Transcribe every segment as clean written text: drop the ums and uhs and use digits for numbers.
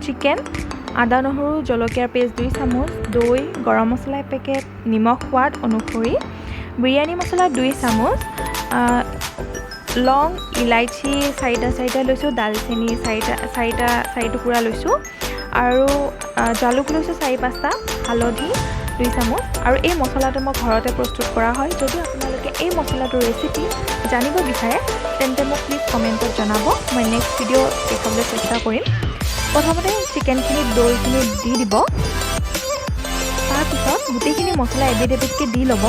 Chicken, আদা নহৰু জলকীয়াৰ পেষ্ট 2 চামুচ, দৈ, গৰম মছলা এপেকেট, নিমখ সোৱাদ অনুসৰি, বিৰিয়ানী মছলা 2 চামুচ, লং ইলাচি চাৰিটা চাৰিটা লৈছোঁ, দালচেনি চাৰিটা চাৰিটা চাৰি টুকুৰা লৈছোঁ আৰু জালুক লৈছোঁ 4-5টা, হালধি 2 চামুচ। আৰু এই মছলাটো মই ঘৰতে প্ৰস্তুত কৰা হয়। যদি আপোনালোকে এই মছলাটোৰ ৰেচিপি জানিব বিচাৰে তেন্তে মোক প্লিজ কমেণ্টত জনাব, মই নেক্সট ভিডিঅ' দেখাবলৈ চেষ্টা কৰিম। প্ৰথমতে চিকেনখিনিত দৈখিনি দি দিব, তাৰপিছত গোটেইখিনি মছলা এবিধ এবিধকৈ দি ল'ব।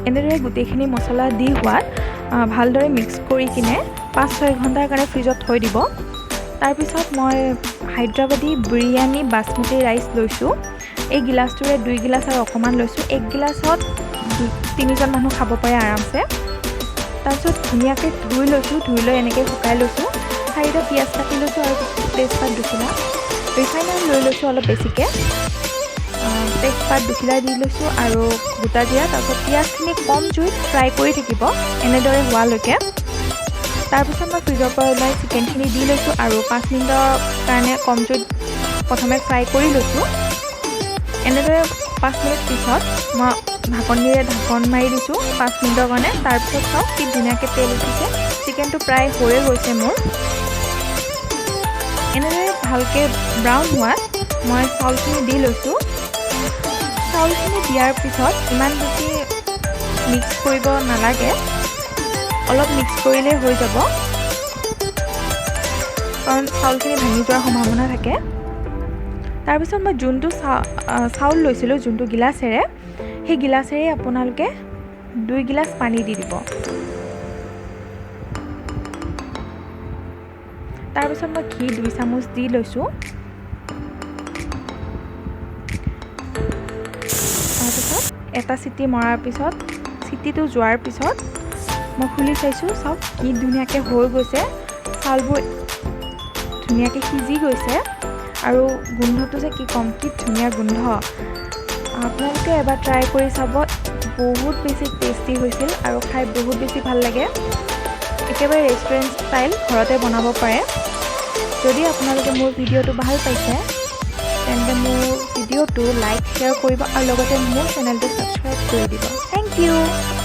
এনেদৰে গোটেইখিনি মছলা দি হোৱাত ভালদৰে মিক্স কৰি কিনে 5-6 ঘণ্টাৰ কাৰণে ফ্ৰিজত থৈ দিব। তাৰপিছত মই হায়দৰাবাদী বিৰিয়ানী বাচমতি ৰাইচ লৈছোঁ। এই গিলাচটোৰে 2 গিলাচ আৰু অকণমান লৈছোঁ। এক গিলাচত 3জন মানুহ খাব পাৰে আৰামছে। তাৰপিছত ধুনীয়াকৈ ধুই লৈছোঁ, ধুই লৈ এনেকৈ শুকাই লৈছোঁ। 4টা পিঁয়াজ কাটি লৈছোঁ আৰু তেজপাত 2খিলা, ৰিফাইন অইল লৈ লৈছোঁ অলপ বেছিকৈ, তেজপাত 2খিলা দি লৈছোঁ আৰু গোটা জিৰা। তাৰপিছত পিঁয়াজখিনি কম জুইত ফ্ৰাই কৰি থাকিব এনেদৰে হোৱালৈকে। তাৰপিছত মই ফ্ৰিজৰ পৰা ওলাই চিকেনখিনি দি লৈছোঁ আৰু 5 মিনিটৰ কাৰণে কম জুইত প্ৰথমে ফ্ৰাই কৰি লৈছোঁ। এনেদৰে 5 মিনিট পিছত মই ঢাকনিৰে ঢাকন মাৰি দিছোঁ 5 মিনিটৰ কাৰণে। তাৰপিছত চাওক কি ধুনীয়াকৈ তেল উঠিছে, চিকেনটো প্ৰায় হৈয়ে গৈছে মোৰ। এনেদৰে ভালকৈ ব্ৰাউন হোৱাত মই চাউলখিনি দি লৈছোঁ। চাউলখিনি দিয়াৰ পিছত ইমান বেছি মিক্স কৰিব নালাগে, অলপ মিক্স কৰিলেই হৈ যাব, কাৰণ চাউলখিনি ভাঙি যোৱাৰ সম্ভাৱনা থাকে। তাৰপিছত মই যোনটো চাউল লৈছিলোঁ, যোনটো গিলাচেৰে, সেই গিলাচেৰে আপোনালোকে 2 গিলাচ পানী দি দিব। তাৰপিছত মই ঘি 2 চামুচ দি লৈছোঁ। তাৰপিছত এটা চিটি মৰাৰ পিছত, চিটিটো যোৱাৰ পিছত মই খুলি চাইছোঁ, চাওক কি ধুনীয়াকৈ হৈ গৈছে, চাউলবোৰ ধুনীয়াকৈ সিজি গৈছে আৰু গোন্ধটো যে কি ক'ম, কি ধুনীয়া গোন্ধ। আপোনালোকে এবাৰ ট্ৰাই কৰি চাব, বহুত বেছি টেষ্টি হৈছিল আৰু খাই বহুত বেছি ভাল লাগে। একেবাৰে ৰেষ্টুৰেণ্ট ষ্টাইল ঘৰতে বনাব পাৰে। যদি আপোনালোকে মোৰ ভিডিঅ'টো ভাল পাইছে তেন্তে মোৰ ভিডিঅ'টো লাইক, শ্বেয়াৰ কৰিব আৰু লগতে মোৰ চেনেলটো ছাবস্ক্ৰাইব কৰি দিব। Thank you.